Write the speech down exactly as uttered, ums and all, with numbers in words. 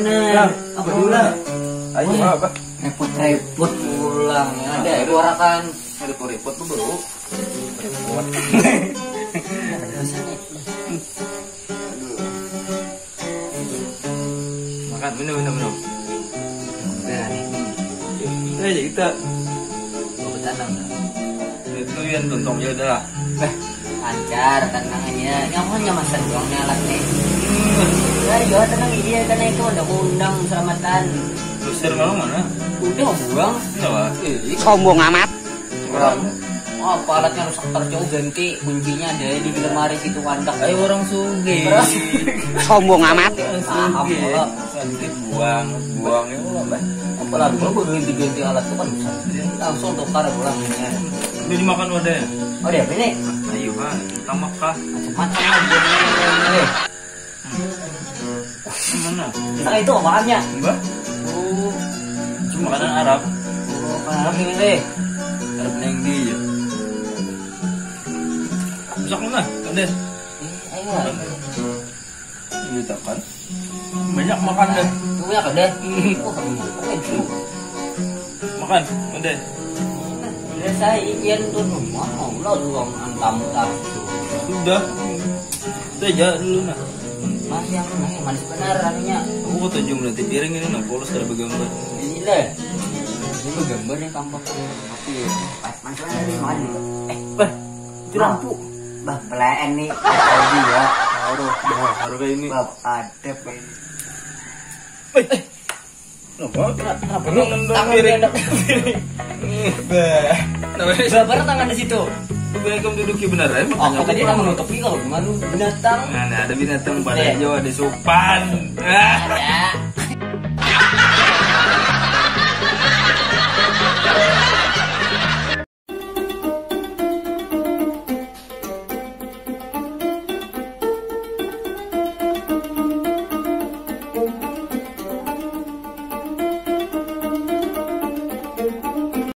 Nah, apa dulu lah? Ayo, apa? Repot-repot pulang. Ada, ada. Ada repot-repot tuh, bro. Repot. Ada sana. Aduh. Makan, minum, minum, minum. Nah, ini. Ini aja kita. Mau bertanam, nah. Itu yang tuntung ya udah lah. Lancar, tenang aja. Nyaman, nyaman doang nih alat nih. Hmm. Ya, iya, tenang, iya, karena itu ada undang selamatan. Terus dari malam mana? Udah buang. Enggak lah. Eh, sombong amat. Orang. Oh, apa alatnya rusak terjauh, ganti kuncinya ada di lemari situ, kandak. Ayo orang sugih. Sombong amat. Paham, sugih. Kalau sedikit buang, buang itu lah, Mbah. Apalagi kalau ganti-ganti alat itu kan bisa. Langsung tukar pulang. Udah dimakan wadahnya? Oh, dia apa ini? Ayo, Pak. Kita makan. Macam-macam lah dia. Eh. Mana? Nah, itu apaannya? Mbah? Oh, itu makanan Arab. Oh, makanan Arab ini, deh. Arab nenggi ya. Rusak mana? Ada. Eh, ayo lah. Iya, tak kan. Banyak makan deh. Banyak deh. Oh, banyak. Oke, itu. Makan, udah. Udah, saya ian tuh rumah, Allah, ruang tamu tamu. Udah. Udah aja dulu nah. Masih aku nih, manis benar anunya. Aku kata jumlah di piring ini, nah, polos kada bergambar. Gila. Ini bergambar nih tampak. Tapi ya, pas manis benar nih, makan dulu. Eh, Bah, itu lampu. Bah, peleen nih. Tahu dia. Baru, bah, baru kayak ini. Bah, ada, Bah. Eh, eh. Kenapa? Kenapa? Lu nendang tangan piring. Dia nendang piring. Bah. Kenapa? Babar tangan di situ. Lu banyak yang duduki benar ya? Oh, makanya tadi aku nak menutupi kalau gimana binatang. Nah, nah, ada binatang pada, iya, jauh, ada supan. Ada.